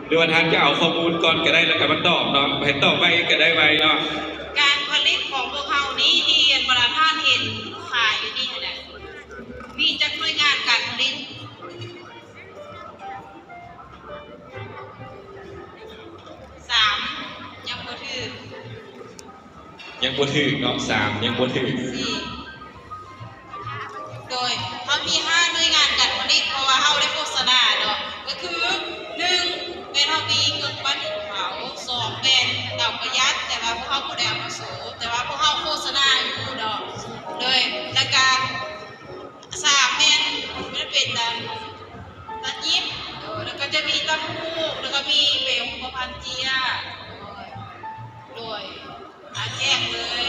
ຫຼືວ່າທ່ານຈະເອົາຂໍ້ມູນກ່ອນກໍໄດ້ ແລ້ວກໍມາຕອບເນາະ ໃຫ້ຕອບໄວກໍໄດ້ໄວເນາະ. ການຜະລິດຂອງພວກເຮົານີ້ ທີ່ອັນບັນດາທ່ານເຫັນຂາຍຢູ່ນີ້ຫັ້ນນະ ມີຈັກໜ່ວຍງານການຜະລິດ? ສາມ ຍັງບໍ່ຖືກ. ຍັງບໍ່ຖືກເນາະ ສາມ ຍັງບໍ່ຖືກ. ໂດຍ ເຮົາມີຫ້າໜ່ວຍງານການຜະລິດ ເພາະວ່າເຮົາໄດ້ໂຄສະນາເນາະ ກໍຄື ໜຶ່ງ ແມ່ນເຮົາມີເຄື່ອງປັ້ນດິນເຜົາ, ສອງ ແມ່ນເຕົາປະຢັດ ແຕ່ວ່າພວກເຮົາບໍ່ໄດ້ເອົາມາໂຊ ແຕ່ວ່າພວກເຮົາໂຄສະນາຢູ່ເນາະ. ໂດຍ ແລ້ວກະ ສາມ ແມ່ນ ມັນເປັນອັນ ຕັດຫຍິບ ເອີ ແລ້ວກໍຈະມີຕຳຫູກ ແລ້ວກໍມີເບຫຸ່ມ ບໍ່ພັນເຈ້ຍ ໂດຍ ອາ ແຈ້ງເລີຍ